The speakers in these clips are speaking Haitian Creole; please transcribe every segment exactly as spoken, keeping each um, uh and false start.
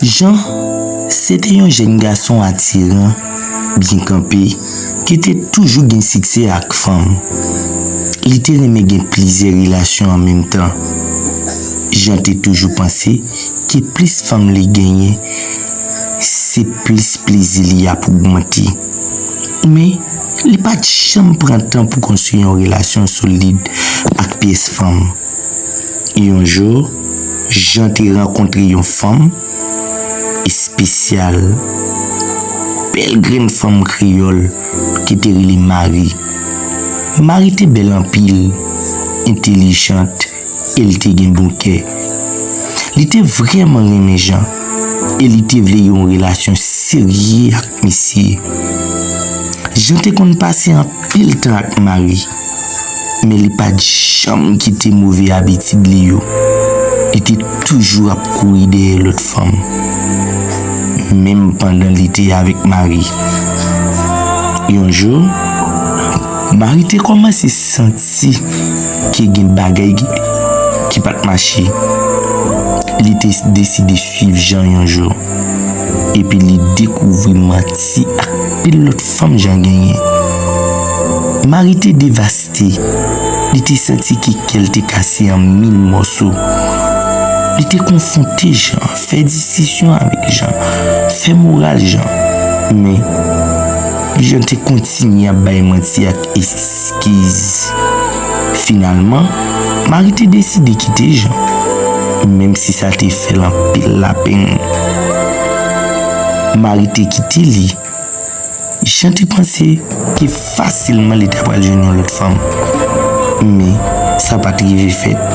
Jan se te yon jèn gason atiran, byen kanpe, ki te toujou gen siksè ak fanm. Li te renmen gen plizyè relasyon an menm tan. Jan te toujou panse ke plis fanm li genyen, se plis plezi li ap ogmante. Men, li pa t janm pran tan pou konstwi yon relasyon solid ak pyès fanm. Yon jou, Jan te rankontre yon fanm espesyal, bèl grenn fanm kreyòl ki te rele Mari. Mari te bèl anpil, entèlijant, e li te gen bon kè. Li te vrèman renmen Jan, e li te vle yon relasyon serye ak misye. Jan te konn pase anpil tan ak Mari, men li pa t janm kite move abitid li yo. Li te toujou ap kouri dèyè lòt fanm, menm pandan li te avèk Mari. Yon jou, Mari te kòmanse santi ke gen bagay ki, ki pa t mache. Li te deside swiv Jan yon jou, epi li dekouvri manti ak pil lòt fanm Jan genyen. Mari te devaste. Li te santi ke kè l te kase an mil mòso. Li te konfwonte Jan, fè diskisyon avèk Jan, fè moral Jan. Men, Jan te kontinye ap bay manti ak eskiz. Finalman, Mari te deside kite Jan, menm si sa te fè l anpil lapenn. Mari te kite li. Jan te panse ke fasilman li ta pral jwenn yon lòt fanm. Men, sa pa t rive fèt.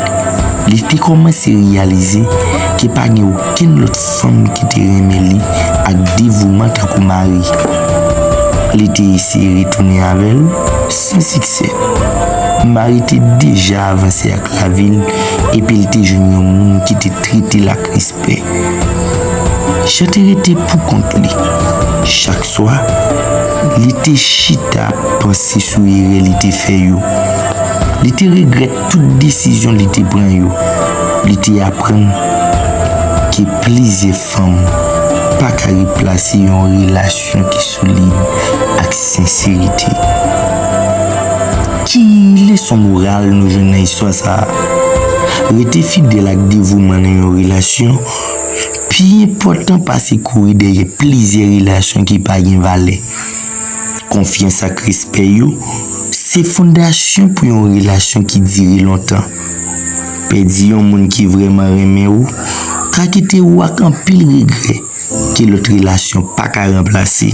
Li te kòmanse reyalize ke pa gen okenn lòt fanm ki te renmen li ak devouman tankou Mari. Li te eseye retounen avè l san siksè. Mari te deja avanse ak lavi l, epi l te jwenn yon moun ki te trete l ak respè. Jan te rete pou kont li. Chak swa, li te chita ap panse sou erè li te fè yo. Li te regrèt tout desizyon li te pran yo. Li te aprann ke plizyè fanm pa ka replase yon relasyon ki solid ak senserite. Ki leson moral nou jwenn nan istwa sa a? Rete fidèl ak devouman nan yon relasyon pi enpòtan pase kouri dèyè plizyè relasyon ki pa gen valè. Konfyans ak respè yo se fondasyon pou yon relasyon ki dire lontan. Pèdi yon moun ki vrèman renmen w ka kite w ak anpil regrè ke lòt relasyon pa ka ranplase.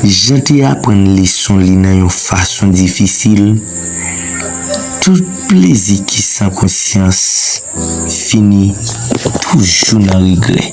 Jan te aprann leson li nan yon fason difisil. Tout plezi ki san konsyans fini toujou nan regrè.